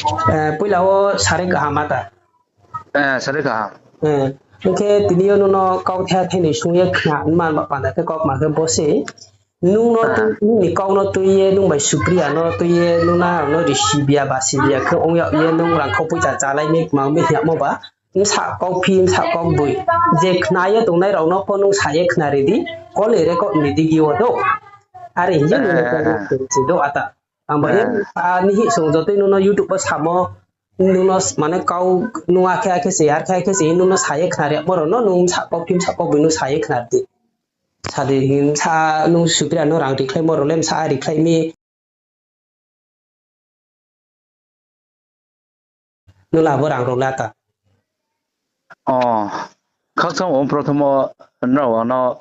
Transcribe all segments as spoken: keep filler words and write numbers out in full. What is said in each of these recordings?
Eh, poila wo sare kaham ata. Eh, sare kaham. Eh, hing khe tini yo nung no kau the the ni sung ye khna man ba panda khe kau ma khe bo se. Nung no tui, nini kau no tui ye, nung bai Supriya no tui ye, nung na no risi biya ba si biya khe ong yag ye, nung rang kho poicha chalai mi, mang mi hing yagmo ba. Bsa kau phi, bsa kau boi. Je khna ye tongnai rao no pho nung sa ye khna ri di, call ni record ni digi wo do. Are hing ye nung no kau no tui si do ata. Ang ba ye, a, nihi song jotoi nung no YouTube wo samo, nung no s-, mane kau nung akhe akhe se, ar khe akhe se, nung no sa ye khna ri yagmo rao no, nung bsa kau phi, bsa kau boi nung sa ye khna ri di. Sadi, sa nung Supriya no rang rikhlai mo rao le bsa rikhlai mi. Nung la bo rang rao la ta. O, khakchang wo prothom wo nrao ano,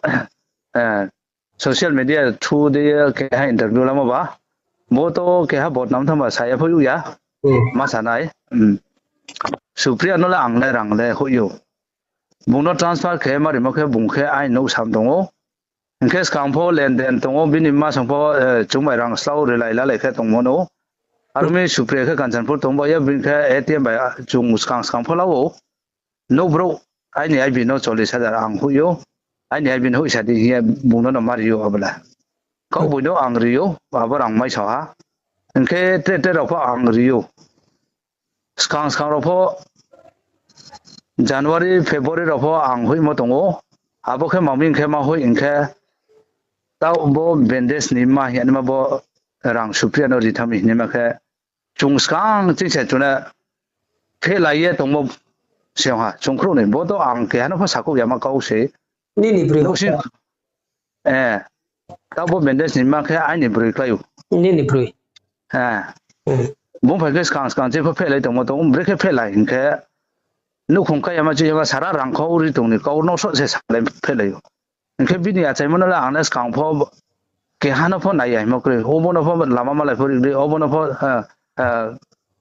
eh, social media through de keha interview lamo ba. Bo to keha bodnam thangba sa ya pho ya. Hmm. Ma sa nai. Hmm. Supriya no le ang le rang le hoih ou. Bung no transfer khe ma rimo khe bung khe aini nouh sam tong ou. Hing khe skang pho lenden tong ou, bini mma song pho, eh, chung bai rang slao rilai lalai khe tongmo no. Aro mi Supriya khe Kanchanpur tong ba ye, bini khe A T M bai, ah, chung skang skang pho la ou. Nouh brouh, aini I B no chollish hajar ang hoih ou. Aini I B no hoih sa di hing ye bung no no ma ri ou abo le. Kau boi no ang ri ou, abo rang mai sa ha. Hing khe tre tre rao pho ang ri ou. Skang skang rao pho January, February rao pho ang hoihmo tong ou. Abo khe ma mi hing khe ma hoih hing khe, taoh bo bandage ni ma hing ye ma bo rang Supriya no ri thanng mi hing ye ma khe, chung skang ching se chung no phehlai ye tongmo se ha, chung khrouh ni. Bo to ang keha no pho sakhouh ya ma kau se. Nini broi. Nouhsing, eh, taoh bo bandage ni ma khe aini broi klái ou. Nini broi. Eh. Hmm. Bung phai khe skang skang ching pho phehlai tongmo tong, brekhe phehlai hing khe, nouhkhong kai ya ma chi ya ma sara rang kho ri tong ni kau no soh se salai phehlai ou. Hing khe bini achaimo no le ang le skang pho keha no pho nai ya hingmo kroi. Obo no pho lama malai pho ri, obo no pho, eh, eh,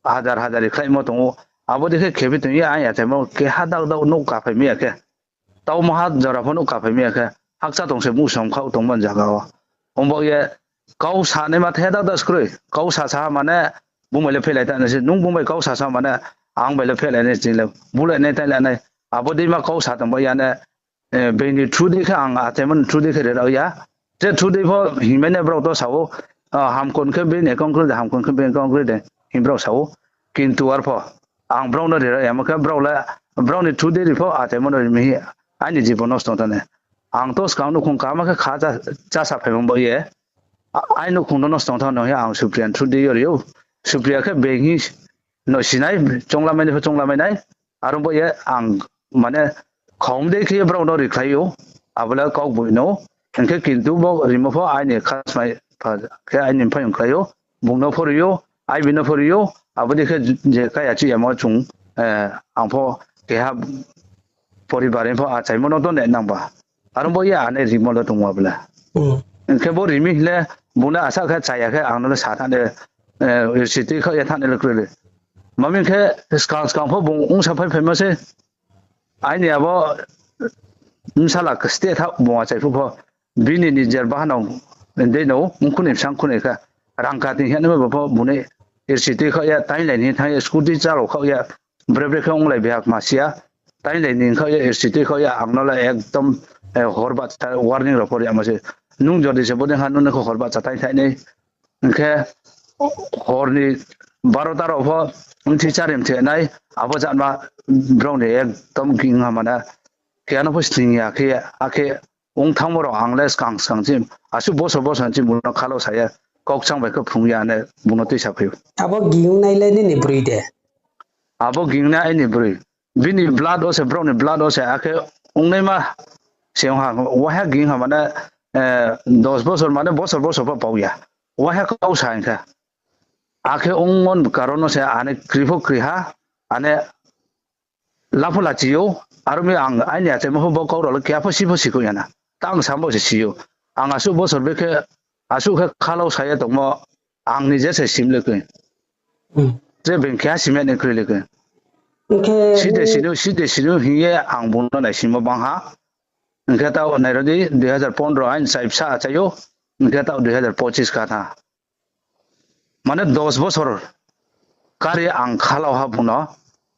hajar hajar ri khlaimo tong ou. Abo dei khe khebi tong ye ang achaimo keha dak dak nouh kaphai mi ya khe. Tau maha jora pho nouh kaphai mi ya khe. Hakcha tong se musom khaoh tongmo ni zaga wo. Ongbo ye kau sa nai ma the dak dak se kroi. Kau sa sa ha mane bung bai le phehlai ta nai se. Nung bung bai kau sa sa mane ang bai le phehlai nai se le. Bulai nai tai la nai. Abo dei ma kau sa tong ba ya ne, eh, being ni through dei khe ang achaimo ni through dei khe rerao ya. Tre through dei pho hingmai nai brao to sa ou, ah, hamkon khe being ni account kroi de, hamkon khe being account kroi de, hing brao sa ou. Kintu arpho ang brao no rerao ya, ma khe brao le, brao ni through dei ri pho achaimo no ri mi hi, aini jibon nosto tong tha nai. Ang to skang nouhkhong kaham khe kha chá, chá sa phaimo bo ye. A-, aini nouhkhong no nosto tong tha no hi ang Supriya ni through dei yo ri ou. Supriya khe being hi no sinai, chonglamai nai pho chonglamai nai. Aro bo ye ang mane khom dei khe brao no rikhlai ou, abo le kau boi no. Hing khe kintu bo rimo pho aini khasmai pha khe aini mphaiyong khlai ou, bung no pho ri ou, I B no pho ri ou, abo dei khe je kaya chi yamo chung, eh, ang pho keha poribar ni pho achaimo no to ne nang ba. Aro bo ye ane rimo le tongma bla. Hmm. Hing khe bo rimi le, bung le asa khe chaya khe ang no le sa thanng de, eh, situi khaoh ye thanng de le kroi le. Ma mi khe skang skang pho bung ongsa phai phaimo se. Aini abo bsala kste tha bung achai phuh pho. Bini nijer bahanao dei no, ongkhu ni bsang khu ni kha. Rang kati hing ye nai bo pho bung ni situi khaoh ye, tainglai ni thanng ye, scooty chalo khaoh ye, bre bre khe onglai bihak ma si ya. Tainglai ni khaoh ye, situi khaoh ye, ang no le ekdom, eh, hor bahcha warning rao pho ri yama se. Nung jodi se bodei ha, nung no khe hor bahcha tainglai nai. Hing khe hor ni barota rao pho mthi chari mthi nai, abo jatma brao ni ekdom ging ha mane. Khe ano pho sning ya khe, akhe ong thanngmo rao ang le skang skang chim, asuh bosor bosor chim bung no khalao sa ye, kau kchang bai khe phrung ya ne bung no tuisa phai ou. Abo ging nai le nini broi de? Abo ging nai aini broi. Bini blood wo se, brao ni blood wo se, akhe ongnaima se ong ha, waha ging ha mane, eh, dos bosor mane bosor bosor pho pau ya. Waha kau sa hing khe. Akhe ongmo ni karon no se ane kri pho kri ha, ane la pho la chi ou, aro mi ang aini achaimo pho bo kau rao le keha pho si pho sikhouh ya na. Ta ang sam bo se si ou. Ang asuh bosor be khe, asuh khe khalao sa ye tongmo, ang ni je se sim le khe. Hmm. Je being keha sim ya ni kroi le khe. Hing khe si de sinu, si de sinu hing ye ang bung no naisimmo bang ha. Hing khe taoh nai ro di, dui hazar pondro aini chai bsa achai ou. Hing khe taoh dui hazar pochis kha tha. Mane dos bosor kari ang khalao ha bung no.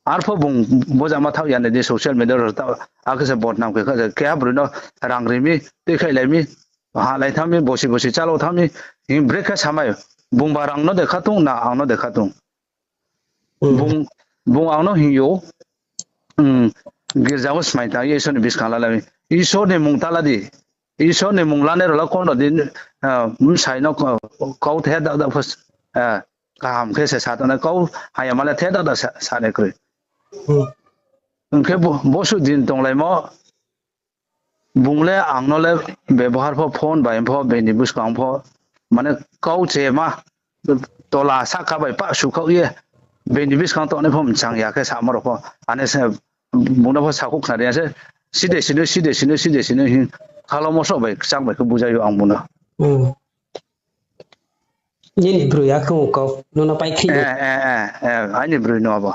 Arpho bung bojama thaoh ya nai di social media ro ta, akhe se bodnam khe kha, keha broi no rang ri mi, tuikhaihlai mi, hahlai thanng mi, bosi bosi chálao thanng mi, hing brekhe samai, bung ba rang no de kha tong, na ang no de kha tong. Bung, bung ang no hing ou, girja wo smai tang ye Isor ni buskang lalai mi. Isor ni mung ta la di. Isor ni mung lanai rao le kono di, bsai no kau the dak dak pho, kaham khe se sa tongnai, kau haya ma le the dak dak sa, sa nai kroi. Hing khe bo, bosuh din tonglaimo, bung le ang no le bebohar pho, phone bai pho, bini buskang pho, mane kau chema, tola sahka bai pah sukhaoh ye, bini buskang tongnai pho mchang ya khe samo rao pho, ane se, bung no pho sakhouh khna ri ya se, side sini, side sini, side sini hing, khalao moso bai, kchang bai khe bujai ou ang bung no. Nini broi ya khe ong kau, nung no pai khe. Aini broi no abo.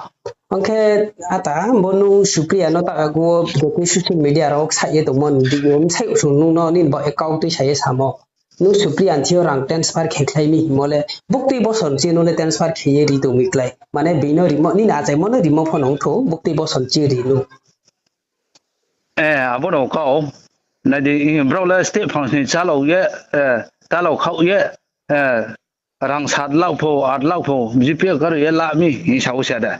Ang khe ata, bo nung Supriya no ta agu wo, joto social media rao ksa ye tongmo ni di, bsai sung nung no nini bo account tuisa ye samo. Nung Supriya ni thing yo rang transfer khe khlai mi hingmo le, buktui boson chi nung le transfer khe ye ri tong mi klái. Mane bini rimo, nini achaimo no rimo pho nung thou, buktui boson chi ri nung. Abo no kau, nai di, brao le state function ni chálao ye, chálao khaoh ye, rang sat lakh pho, at lakh pho, G P A kar ye la mi hing sa ou se de.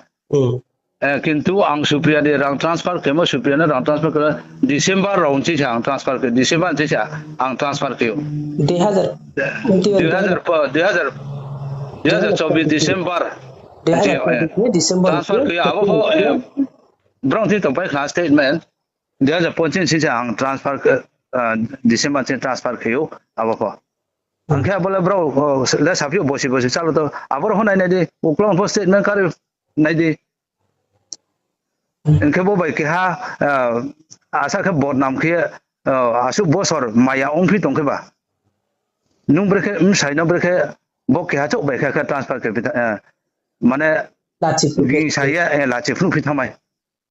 Kintu ang Supriya ni rang transfer khemo, Supriya no rang transfer khe, December rao ni se ang transfer khe, December ni se ang transfer khe ou. Dui hajar, dui hajar, dui hajar chobbish December. Transfer khe abo pho, brao thing tongpai khna statement. Dui hajar pochis ni se ang transfer, December ni se transfer khe ou abo pho. Ang khe abo le brao le saphi ou bosi bosi chálao to, aboro pho nai nai di, uklau pho statement kar nai di. Hing khe bo bai keha, asa khe bodnam khe, asuh bosor maya ongphi tong khe ba. Nung brekhe, bsai no brekhe, bo keha chouh bai khe, khe transfer khe, mane, gingsa ye, lachi phnuh phi thanngmai.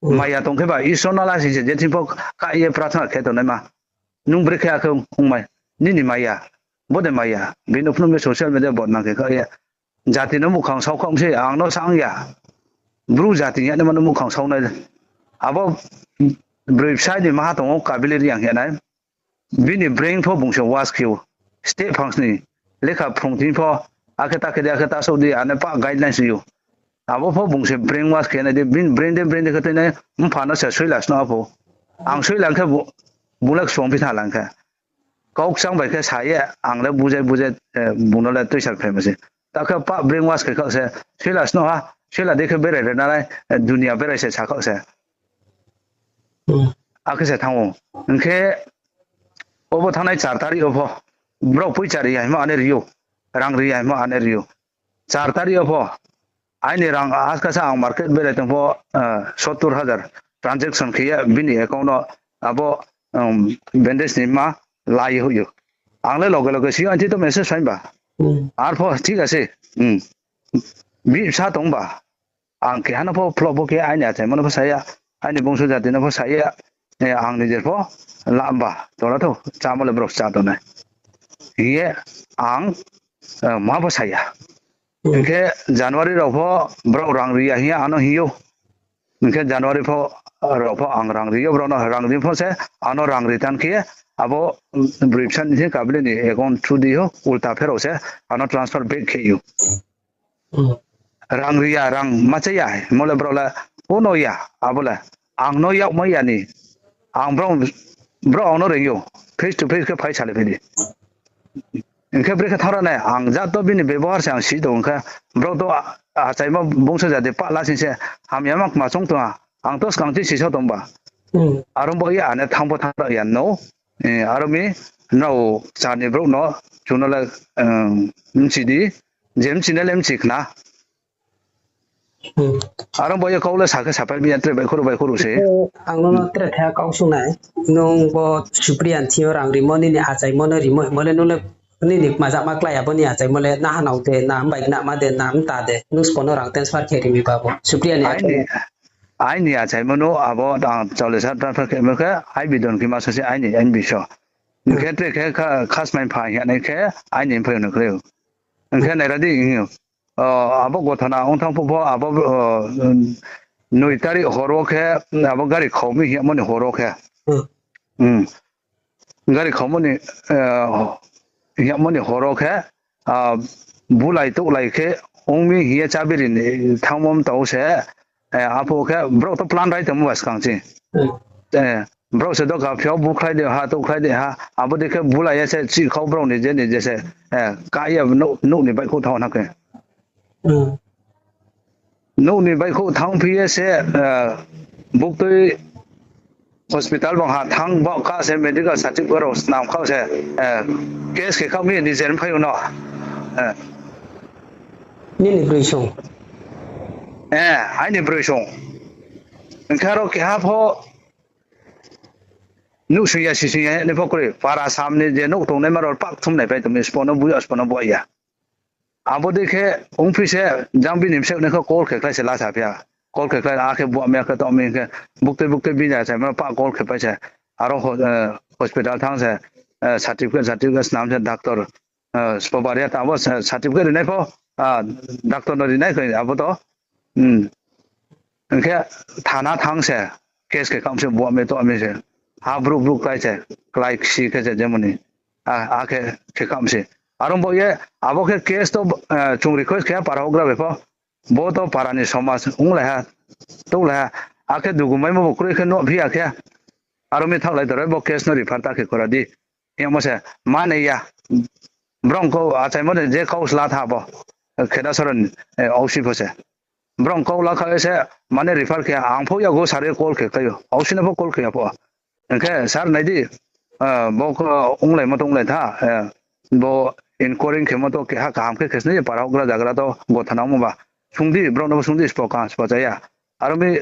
Maya tong khe ba, Isor no lasing se, je thing pho ka ye prathana khe tongnaima. Nung brekhe akhe ongmai, nini maya, bo de maya, bini phnuh mi social media bodnam khe kha ye. Jati no muhkhang sao khaoh se, ang no sa ong ya. Bru jati ya nai ma no muhkhang sao nai. Abo broi bsai ni maha tong ou Kabili Reang ya nai. Bini brain pho bung se wash khe ou. State function ni lekha phrung thing pho, akhe ta khe di, akhe ta souh di, ane pa guidelines ri ou. Abo pho bung se brain wash khe nai di, bini brain de, brain de khe tuinai, mpha no se suila sno apho. Ang suila khe bung le ksong phi tha lang khe. Kau kchang bai khe sa ye, ang le bujai bujai, bung no le tuisa phaimo se. Ta khe pa brain wash khe khaoh se, suila sno ha, suila di khe berai ri nai, dunia berai se sa khaoh se. Akhe se thanng ou. Hing khe, obo thanngnai char tarikh wo pho, brao poicha ri ya hingmo ane ri ou, rang ri ya hingmo ane ri ou. Char tarikh wo pho, aini rang askasa ang market berai tong pho, sottor hajar transaction khe ye bini account no abo, Bendes ni ma lai ye hoih ou. Ang le loge loge si ou, aini thing to message phai ba. Arpho thik ase, bibsa tong ba. Ang keha no pho phlop pho khe aini achaimo no pho sa ya, aini bungso jati no pho sa ya, ang nijer pho lamba, tola thou, chámo le brao chá tongnai. Hing ye ang, ma pho sa ya. Hing khe January rao pho brao rang ri ya hing ye ano hing ou. Hing khe January pho, rao pho ang rang ri ou, brao no rang ri pho se, ano rang return khe, abo, broi bsa ni se Kabili ni account through di ou, ulta pherao se, ano transfer back khe ou. Rang ri ya, rang ma chá ya, hingmo le brao le, kono ya, abo le, ang no yagmai ya ni, ang brao, brao ang no reing ou, face to face khe phai salai phai di. Hing khe brekhe thanng ra nai, ang jat to bini bebohar se ang si tong khe, brao to achaimo bungso jati pahla sing se, hamya ma kma choung tong ha, ang to skang chi sisao tong ba. Aro bo ye ane thanng pho thanng ra ya no, aro mi nrao char ni brouh no, chung no le, bchi di, je bchinai le bchi khna. Aro bo ye kau le sa khe sapai mi ya, tre baihkhouh ruh baihkhouh ruh se. Ang no tre khe kau sung nai, nung bo Supriya ni thing yo rang rimo, nini achaimo no rimo hingmo le nung le nini kmajama klái abo ni achaimo le naha nao de, na mbai gnama de, na mta de, nung sbo no rang transfer khe ri mi ba bo Supriya ni achaimo? Aini achaimo no abo ang cholisa transfer khemo khe, ai bidon khe ma sa se aini, aini biso. Hing khe tre khe kha-, khasmai pha hing ya nai khe, aini mphaiyong no khlai ou. Hing khe naira di hing ou. abo gothana ong thang phuh pho abo noi tarik hor wo khe abo gari khau mi hing yagmo ni hor wo khe, gari khau mo ni hing yagmo ni hor wo khe bulai touhlai khe ong mi hing ye chábiri ni thanngmo mtao se, aphuh khe brouh to plan rai tongmo ba skang chi. Brouh se doka phi yo bukhlai de ha, touhkhlai de ha, abo dei khe bulai ye se chih khau brouh ni je ni je se, ka ye nouh ni baihkhouh thanng na khe. Nouh ni baihkhouh thanngphi ye se, buktui hospital bang ha thanng baoh kha se medical certificate rao snam kha se, case khe khaoh mi ni je phai no. Nini broi song. Aini broi song. Hing khe aro keha pho nuhsing ya, sising ya, ni pho kroi. Para sam ni je nouh tongnaima rao pak thum nai pai tong mi, sbo no bui ya, sbo no bui ya. Abo dei khe ongphi se, jang bini bsayouh nai khe call khe khlai se la sa phi ya. Call khe khlai, akhe buah mi, akhe tong mi khe, buktui buktui bini achaimo no pak call khe pai se. Aro hospital thanng se, certificate, certificate snam se, doctor, sbo bari ya ta abo certificate rinai pho, doctor no rinai khe abo to. Hing khe thana thanng se, case khe khaoh mi se, buah mi tong mi se. Ha brouh brouh klái se, klái ksi khe se jemoni. Akhe khe khaoh mi se. Aro bo ye, abo khe case to chung request khe para houhgra bai pho. Bo to para ni somaj onglai ha, touhlai ha. Akhe dugu maimo bo kroi khe nuh phi ya khe. Aro mi thaohlai toro bo case no refer ta khe khora di. Hingmo se, mani ya. Brao kau achaimo ni je kau sla tha bo. Khedasora ni, ausi pho se. Brao kau la kha se, mane refer khe ang pho yago sir ye call khe khlai ou. Ausi no pho call khe ya pho. Hing khe sir nai di, bo onglaimo to onglai tha, bo inquiry khemo to keha kaham khe khe sni para houhgra zagra to gothana ongmo ba. Sung di, brao no bo sung di, sbo kang sbo cha ya. Aro mi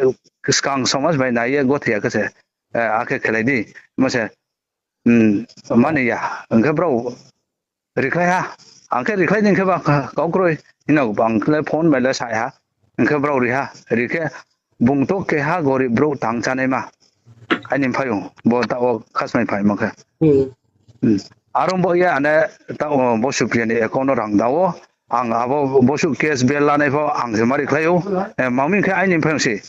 skang somaj bai nai ye gothi ya khe se, akhe khelai di, mo se, mani ya, hing khe brao rikhlai ha, ang khe rikhlai di hing khe ba kau kroi, hino ang le phone bai le sa ha, hing khe brao ri ha, ri khe bung to keha gorib brouh tang chánaima, aini mphai ou, bo taoh wo khasmai phaimo khe. Aro bo ye ane taoh bo Supriya ni account no rang da ou, ang abo bosuh case bail lanai pho ang se ma rikhlai ou, ma mi hing khe aini mphai ou se.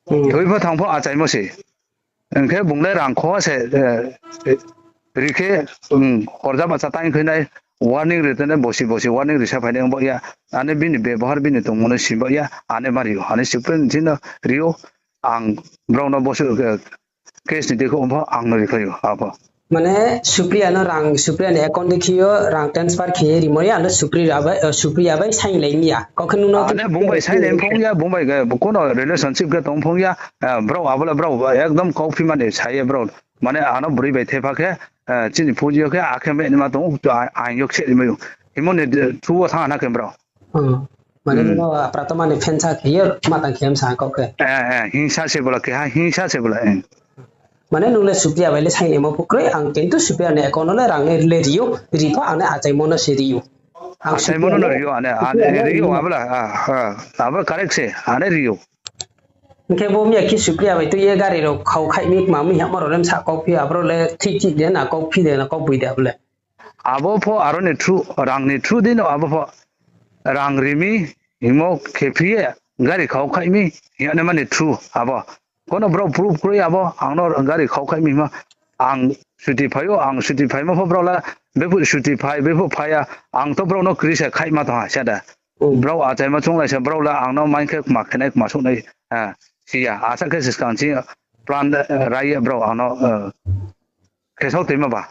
Thoi pho thanng pho achaimo se. Hing khe bung le rang kho se, ri khe, horjaba cha tang khe nai, warning ri tene bosi bosi warning risa phainai ong ba ya, ane bini bebohar bini tongmo no si ba ya, ane ma ri ou, ane Supriya ni thing no ri ou, ang brao no bosuh case ni dei khe ong pho ang no rikhlai ou, abo. Mane Supriya no rang, Supriya ni account dei khe yo rang transfer khe ye rimo ya, ano Supriya bai, Supriya bai sainglai mi ya. Kau khe nung no ane bung bai sainglai phung ya, bung bai kono relationship khe tong phung ya, brao abo le brao ekdom kauphi mani sa ye brao. Mane ano broi bai thepha khe, chini phuji yo khe akhe mehnaima tong ou, ang yo khe rimai ou. Himo ni through wo thanng na khe brao. Mane nung no apra tongma ni phensa khe ye ma tang khe msa kau khe. Hingsa se bola keha, hingsa se bola. Mane nung le Supriya bai le sainaimo pho kroi, ang kintu Supriya ni account no le rang le ri ou, ri pho ang ne achaimo no se ri ou. Achaimo no ri ou, ane, ane ri ou, abo le correct se, ane ri ou. Hing khe bo miya khe Supriya bai tui ye gari rao khau khaih mi kma mi hamo rao le msa kauphi, abro le thik thik de na kauphi de na kauphi de abo le. Abo pho aro ni through, rang ni through dei no abo pho rang ri mi, hingmo khephi ye, gari khau khaih mi, hing yagnaima ni through, abo. Kono brao proof kroi abo, ang no gari khau khaih mi hingmo, ang suti phai ou, ang suti phaimo pho brao le, bephuh suti phai, bephuh phai ya, ang to brao no kri se khaihma tong ha, sa da. Brao achaimo chounglai se, brao le ang no maing khe kma khenai, kma souhnai, si ya, asa khe se skang chini plan rai ye brao ang no khesao toima ba.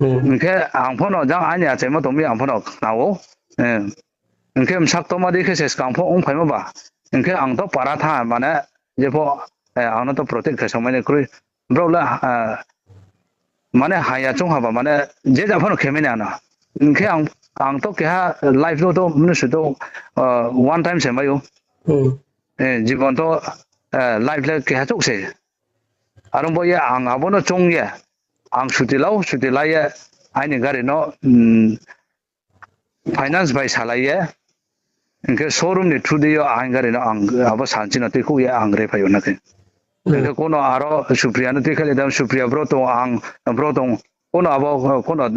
Hing khe ang pho no jang aini achaimo tong mi ang pho no khna ou. Hing khe bsaktoma dei khe se skang pho ongphaimo ba. Hing khe ang to para thanng mane, je pho, ang no to protect khe songmai nai kroi. Brao le, mane haya choung ha ba mane, je ja pho no khemai nai ano. Hing khe ang, ang to keha life no to mnusu to, one time se mai ou. Jibon to, life le keha chouh se. Aro bo ye ang abo no choung ye, ang suti lau, suti la ye, aini gari no, finance bai salai ye, hing khe showroom ni through dei yo aini gari no ang abo sanchi no tuikhouh ye ang rephai ou na khe. Hing khe kono aro Supriya no tuikhailai dam, Supriya bro tong, ang bro tong, kono abo, kono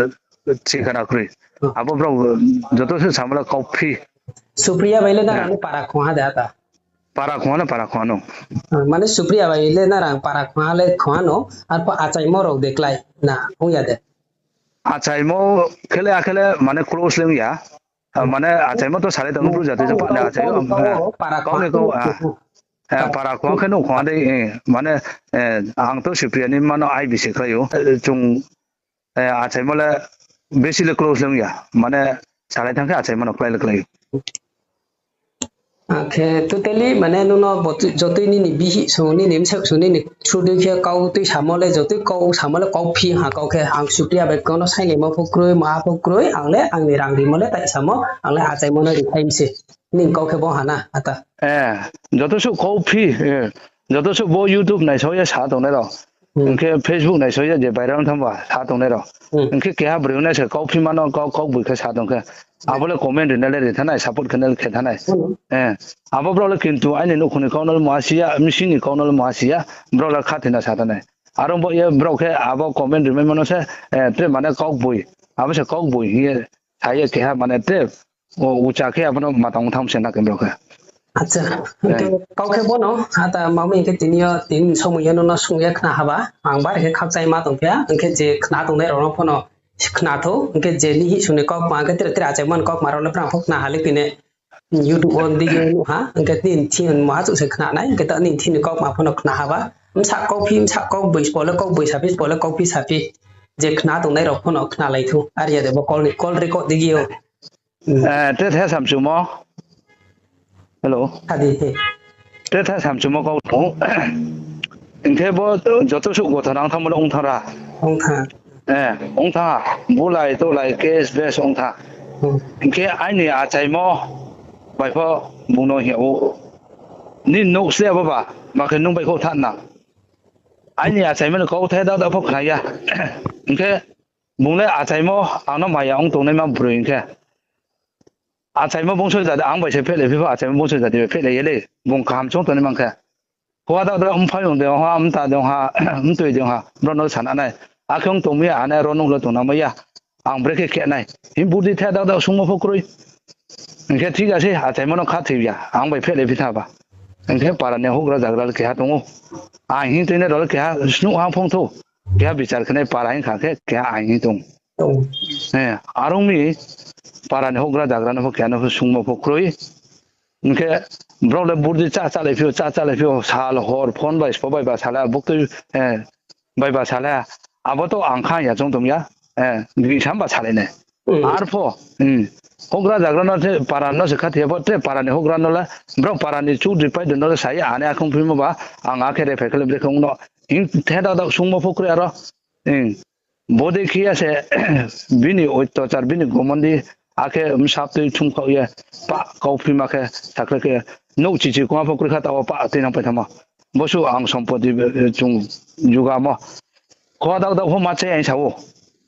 thikana kroi. Abo brao joto se samla kauphi. Supriya bai le nrang para khongha de ata? Para khongha no, para khongha no. Mane Supriya bai le nrang para khongha le khongha no, arphuh achaimo rao de klái na ong ya de? Achaimo khe le, akhe le mane close le ong ya. Mane achaimo to salai tong, Bru jati se pha ni achai o, para khongha khe nuh khongha de, mane ang to Supriya ni mano I B C khlai ou. Chung achaimo le besi le close le ong ya. Mane salai thanng khe achaimo no klái le klái ou. Akhe totally mane nung no jotoi nini bihih song, nini bsa song, nini through dei khe kau tui samo le, jotoi kau samo le kauphi ha kau khe. Ang Supriya bai kau no sainaimo pho kroi, maha pho kroi, ang le ang ni rang rimo le tai samo, ang le achaimo no riphai mi se. Nini kau khe bo ha na ata? Joto suh kauphi, joto suh bo YouTube naisao ye sa tongnai rao, hing khe Facebook naisao ye je viral thanng ba sa tongnai rao, hing khe keha broi no se kauphi ma no kau, kaugboing khe sa tong khe, abo le comment ri nai le ri thanng nai, support khe nai le khe thanng nai. Abo brao le kintu aini nouhkhong ni kau no le maha si ya, bsing ni kau no le maha si ya, brao le khathoi na sa thanng nai. Are ong baoh ye brao khe abo comment rimaimo no se tre mane kaugboing, abo se kaugboing hing ye sa ye keha mane tre ucha khe abo no ma tang thanng se na khe brao khe. Kau khe bo no ata mami hing khe tini yo tini somoi yo nung no sung ye khna ha ba, ang bari khe khakchangma tong phi ya, hing khe je khna tongnai rao no pho no khna thou, hing khe je nihih sung ni kaukma, hing khe tre tre achaimo ni kaukma rao le brang pho khna ha le kini YouTube wo di ye nuh ha, hing khe nini thing maha chouh se khna nai, hing khe ta nini thing ni kaukma pho no khna ha ba. Bsa kauphi, bsa kaugboi, sbo le kaugboi saphi, sbo le kauphi saphi. Je khna tongnai rao pho no khnalai thou. Are ya de bo call ni, call record digi ou. Tre the samchumo. Hello. Tre the samchumo kau tong. Hing khe bo joto suh gotha nang thanngmo le ong thanng ra. Ong thanng. Bulai tolai case base ong thanng. Hing khe aini achaimo bai pho bung no hing yag ou. Nini nouh sleh abo ba, ma khe nung bai khouh thanng na. Aini achaimo ni kauthai dak dak pho khna ya. Hing khe bung le achaimo ang no maya ong tongnaima broi hing khe. Achaimo bungso jati, ang bai se phehlai phi pho, achaimo bungso jati bai phehlai ye le, bung kaham choung tongnaima hing khe. Khuwa dak dak mphaiyong de ong ha, mta de ong ha, mtoi de ong ha, brao no sana nai. Akhe ong tong mi ya, ane ro nouh le tong na mai ya. Ang brekhe khe nai. Hing budi the dak dak sungmo pho kroi. Hing khe thik ase, achaimo no khathoi ya, ang bai phehlai phi tha ba. Hing khe para ni houhgra jagra le keha tong ou. Aing hing tuinai rao le keha snuh ha phong thou. Keha bichar khe nai para hing kha khe, keha aing hing tong. Are ong mi para ni houhgra jagra no pho keha no pho sungmo pho kroi. Hing khe brao le budi chá chálai phi ou, chá chálai phi ou, sal hor phone bai sbo bai ba salai, buktui bai ba salai. Abo to ang kha ya choung tong ya. Gisa ba salai nai. Arpho, houhgra jagra no para no se khathoi ya pho, tre para ni houhgra no le, brao para ni chudri paidri no le sa ye, ane akhe ongphimo ba, ang akhe rephai khe le brekhe ong no. Hing the dak dak sungmo pho kroi aro. Bodei khe ya se, bini oitachar, bini gomondi, akhe bsa tui thumkhaoh ye, pah kauphima khe, sakhlai khe, nouh chichi kongha pho kroi kha, taoh wo pah tuinang pai thanngmo. Bosuh ang sompoti, chung jugamo. Khuwa dak dak pho ma chá aing sa ou.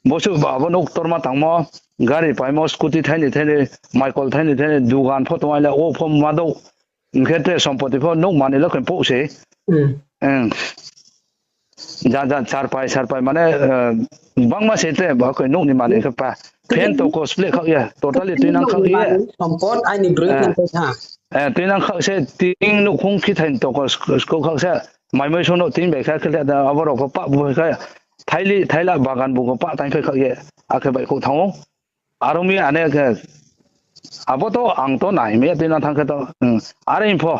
Bosuh abo nouh ktorma tangmo, gari paimo, scooty thaini thaini, maikol thaini thaini, dugan pho tong aile, o pho ma douh. Hing khe tre sompoti pho nouh manoi le khe pouh se. Ja ja charpai charpai mane, bangma se tre bo khe nouh ni manoi khe pa. Fan tokos pleh khaoh ye, totally tuinang khaoh ye. Tuinang khaoh se, tin nouhkhong khithai ni tokos khaoh se, maimoi song no tin bai kha khe le, abo rao pho pah bu kha, thaili thaila bagan bu pho pah taingphai khaoh ye, akhe baihkhouh thanng ou. Are ong mi ane khe, abo to ang to nai mi ya tuinang thanng khe to, are hing pho.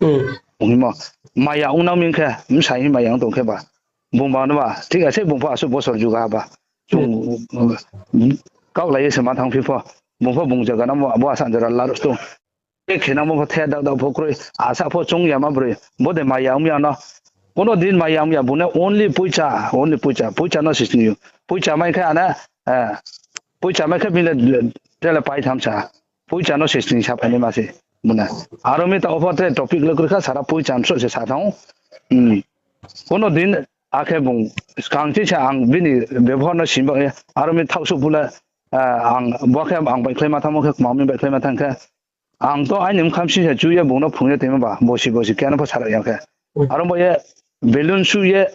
Ong hingmo, maya ong nang mi khe, bsa hing maya ong tong khe ba. Bung ba no ba, thik ase bung pho asuh bosor juga ba. Chung, kaohlai ye se ma thanngphi pho. Bung pho bung jaga namo, abo asa jora laruh tong. Khe nangmo pho the dak dak pho kroi, asa pho choung ya ma broi. Bo de maya ong ya no. Kono din maya ong ya, bung no only poicha, only poicha, poicha no se sning ou. Poicha mai khe ane, poicha mai khe bini le, tre le pai tham sa. Poicha no se sning sa phainaima se. Bung no. Aro mi taoh pho tre topic le kroi kha, sara poicha no se sa thanng ou. Kono din, akhe bung, skang chi sa ang bini bebohar no sini ba ye, aro mi thaoh suh phu le, ang bo khe ang baihkhlaima thanngmo khe, kma mi baihkhlaima thanng khe, ang to aini mkha bsing se chu ye bung no phrung ye toimo ba, bosi bosi keha no pho sa rao ya khe. Aro bo ye balloon su ye,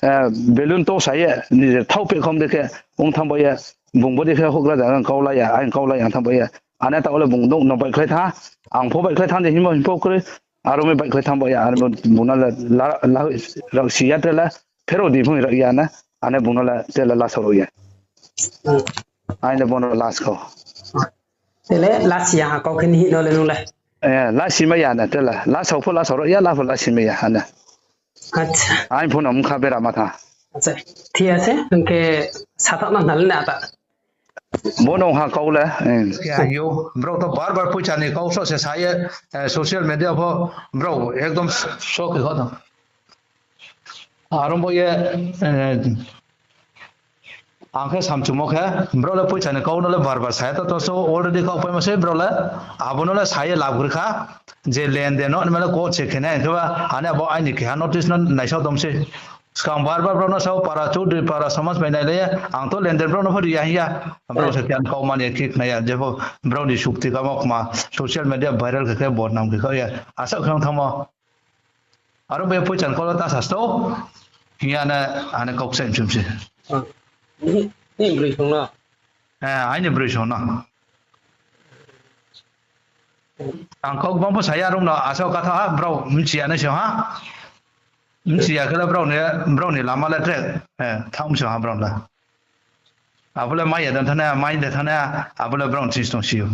balloon tosa ye, nije thaoh pehkhom de khe, ong thanng ba ye, bung bo de khe houhgra jaga ang kaulai ya, ang kaulai ya thanng ba ye, Ane taoh le bung nouh no baihkhlai thanng. Ang pho baihkhlai thanng de hingmo hing pho kroi. Aro mi baihkhlai thanng ba ya, aro bung no le la, la, rao si ya tre le, phero di phung rao ya na. Ane bung no le tre le lasao rao ya. Hmm. Aini le bung no lasao. Tre le lasi ya ha kau khe ni hih no le nung le. Eh, lasi mai ya na tre le. Lasao pho lasao rao ya, la pho lasi mai ya, ane. Acha. Aini phone no mkha bera ma tha. Acha. Thik ache, hing khe sathak nang nal na ta. Bo no ha kau le. Eh. Ya, yo, bro to bar bar poicha ni kau so se sa ye, eh, social media pho, bro, ekdom so khe kho to. Aro bo ye, eh, ang khe samchumo khe, bro le poicha ni kau no le bar bar sa ye to, to so already kau paimo se, bro le, abo no le sa ye lab gri kha, je lenden no, ni ma le kau se khe nai, khe ba, ani abo aini keha notice no naisao tom se. Skang bar bar bro no sao para chudri para somaj bai nai le, ang to lenden bro no pho ri ya hing ya. Bro se khe ang kau mani khe khna ya, jepho bro ni sukti kamo kma social media viral khe khe bodnam khe kha ya. Asa khe ang thamo. Aro bo ye poicha ni kau le ta sa sto. Hing ya na, ane kau kchai mchum se. Ah, ni, ni broi song no. Eh, aini broi song no. Ang kau gbang pho sa ya rung no, asa katha ha, bro, mchi ya nai se ha. Mchi ya khe le bro ni, bro ni lama le tre, eh, thang mchi ha bro le. Abo le mai ya dan thana, mai de thana, abo le bro ni ching tong si ou.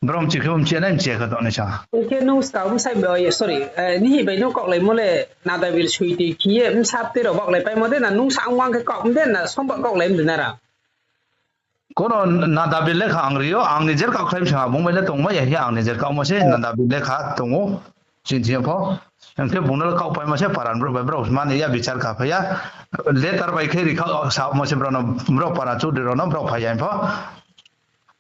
Bro mchi khe mchi ya nai, mchi ya khe tong nai sa. Hing khe nung skang bsai bai, sorry, eh, nihi bai nung kaulaimo le, nada bil suiti khe ye, bsa tei rao baklai paimo de, na nung sa ang wang khe kau de, na somba kaulai de na ra. Kono nada bil lekha ang ri yo, ang ni jer kau khlai msa, bung bai le tongmai ya hing ye ang ni jer kau mo se, nada bil lekha tong ou, chinthi yo pho. Hing khe bung no le kau paimo se, para ni brouh bai brouh mani ya bichar kha phai ya. Letter bai khe ri kha, sa mo se brouh no, brouh para chudri rao no, brouh phai ya pho.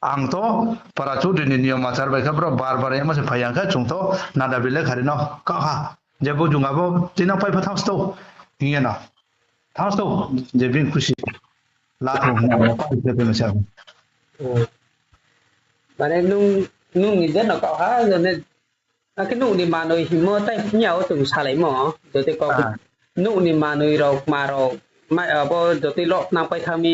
Ang to para chudri ni niyom achar bai khe brouh bar bar yamo se phai ya khe chung to nada bil lekha ri no kau ha. Je bo jung abo tinang pai pho thanng sto. Hing ye no. Thanng sto. Je bini khusi. La thong hing ye no pai khe tong se. Mane nung, nung ni je no kau ha, ne Akhe nouh ni manoi hingmo tai hing ya wo chung salaimo, jotoi kau, nouh ni manoi rao, kma rao, abo jotoi loh nang pai thanng mi,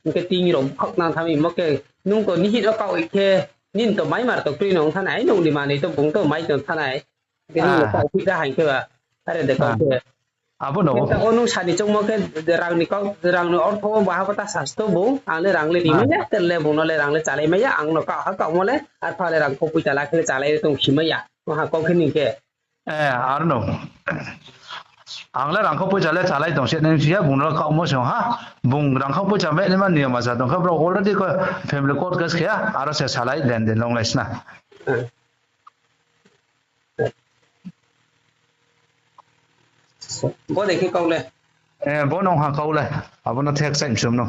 hing khe ting rao bkhak nang thanng mi, hingmo khe nung to nihih no kau khe, nini to maimar to kroi no ong thanai, nouh ni manoi to bung to mai tong thanai. Hing khe nung no kau phi da hing khe ba, are de kau khe. Abo no. Khe ta o nung sani choungmo khe, rang ni kau, rang ni ortho wo baha bo ta sasto bung, ang le rang le ri mai ya, tel le bung no le rang le chalai mai ya, ang no kau ha kaumo le, arpha le rang kho poicha la khe le chalai le tong si mai ya, o ha kau khe ni khe. Eh, aro no. Ang le rang kho poicha le chalai tong se nai si ya, bung no le kaumo se ha, bung rang kho poicha mai le ma niyom achar tong khe, brouh already ko family court case khe ya, aro se salai lenden longlai sna. Bo de khe kau le. Eh, bo nung ha kau le. Abo no thek chai msum no.